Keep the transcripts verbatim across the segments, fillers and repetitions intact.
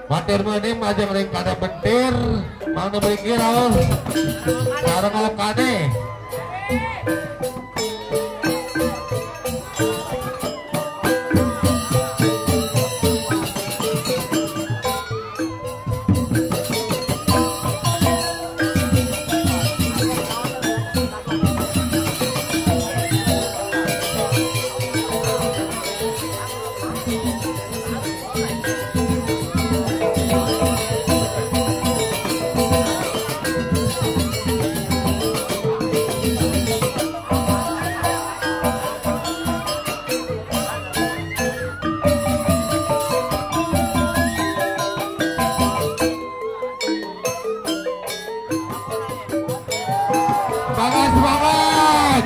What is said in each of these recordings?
Matir meuni majeng ring kada bentir, mangda bringkir, oh. Sareng okane. Semangat, semangat.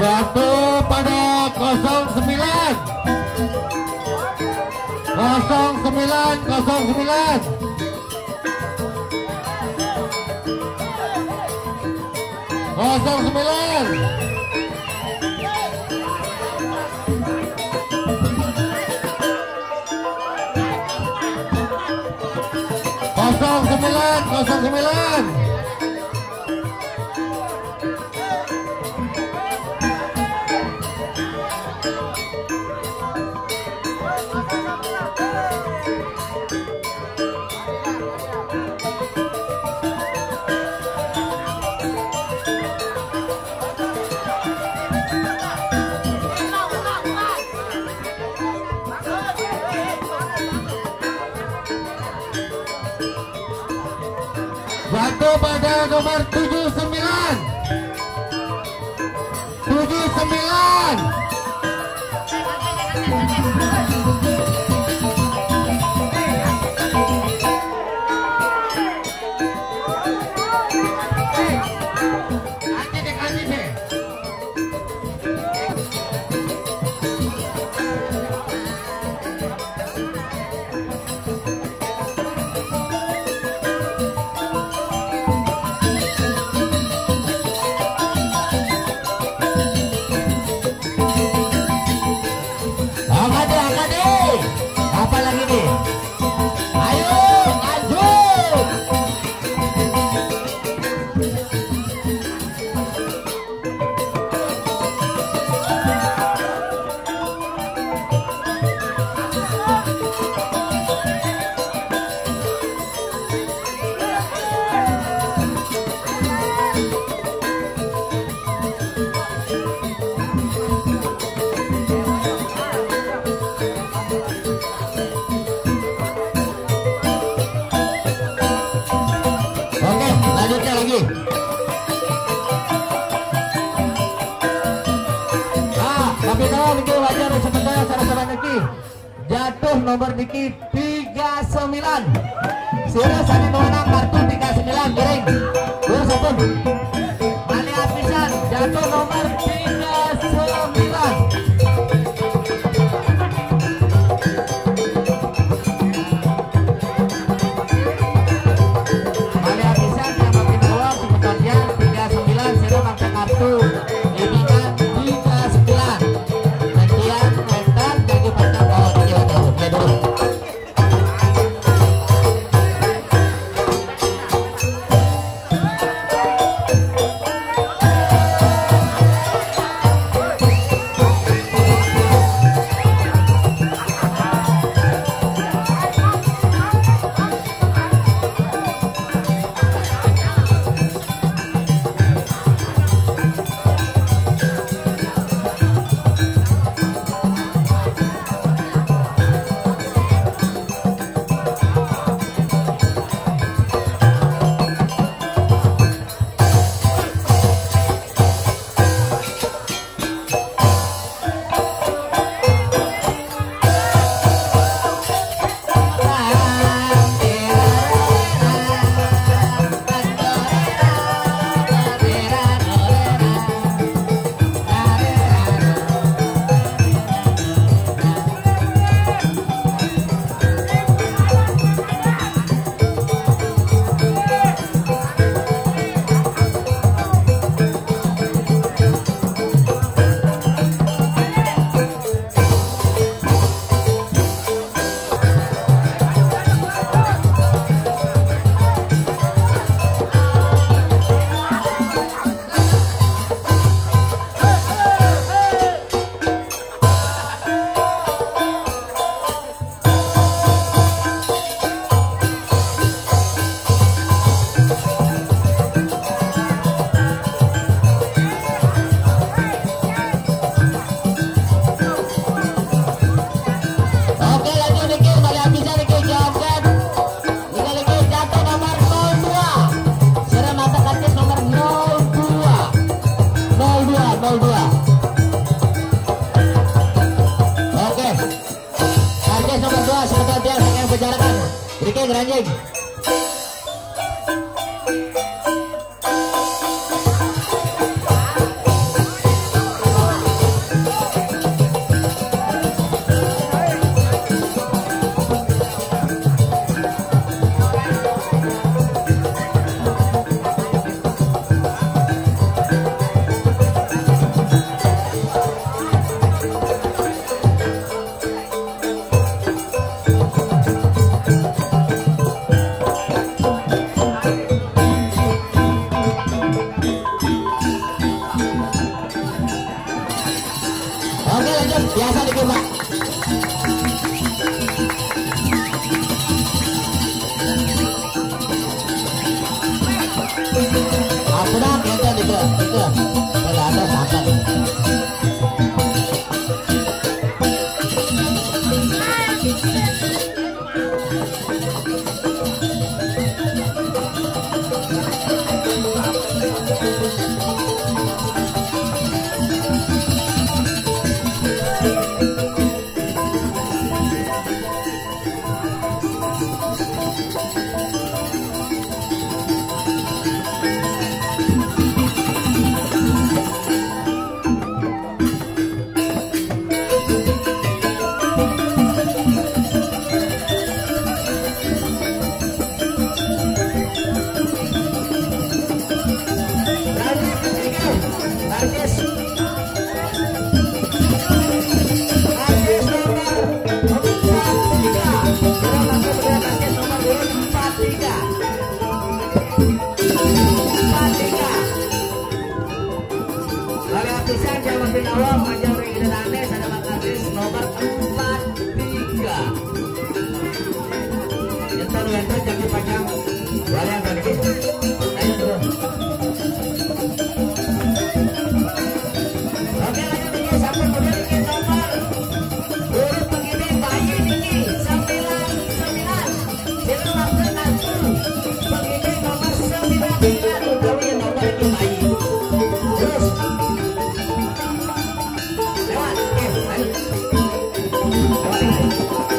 Jatuh pada kosong sembilan. Kosong sembilan, kosong sembilan. Kosong sembilan. Kosong sembilan, kosong sembilan. Jatuh pada nomor tujuh sembilan. Tujuh sembilan. Angkat deh, angkat deh. Apa lagi nih? Ayo, lanjut. Oke, lanjutnya lagi. Ah, tapi kalau niki wajar sebentar, salah-salah niki. Jatuh Nomor niki tiga sembilan. Sira sami nuanang kartu tiga sembilan, miring. Terus, ampun. Malih apisan, jatuh nomor tiga sembilan. Malih apisan, yang makin awal, semeton tiang tiga sembilan, sira mangke kartu. Ini kan tiga sembilan. Sekian, wénten, jagi pacang, oh, iya, tahu. Ya, dulu. Oke, lanjut niki, malih apisan niki, joget. Niki, niki, jatuh nomor nol dua. Sira mangke karcis nomor nol dua. Nol dua, nol dua. Oke. Karcis nomor dua, semeton tiang saking Pejarakan. Niki, ngranjing. Oke, lanjut. Biasa dikit, Pak. Apa dah, kita dikit, dikit. Kita ada makan. Malih apisan, Jawa Binawa, Panjang Ring Ida Danes, ada Mak Kadis, nomor empat tiga. Nyetor, nyetor, jagi pacang. Wayang tadi. Ayo, terus. Oke, lanjut, ini sampun, udah, ini nomor. Urut pengini, bayi, ini, sembilan sembilan. Sila waktu nanti. Pengini nomor sembilan sembilan, utawi nomor ini, bayi. Terus. Lewat. Oke, ayo. Lewat, lewat.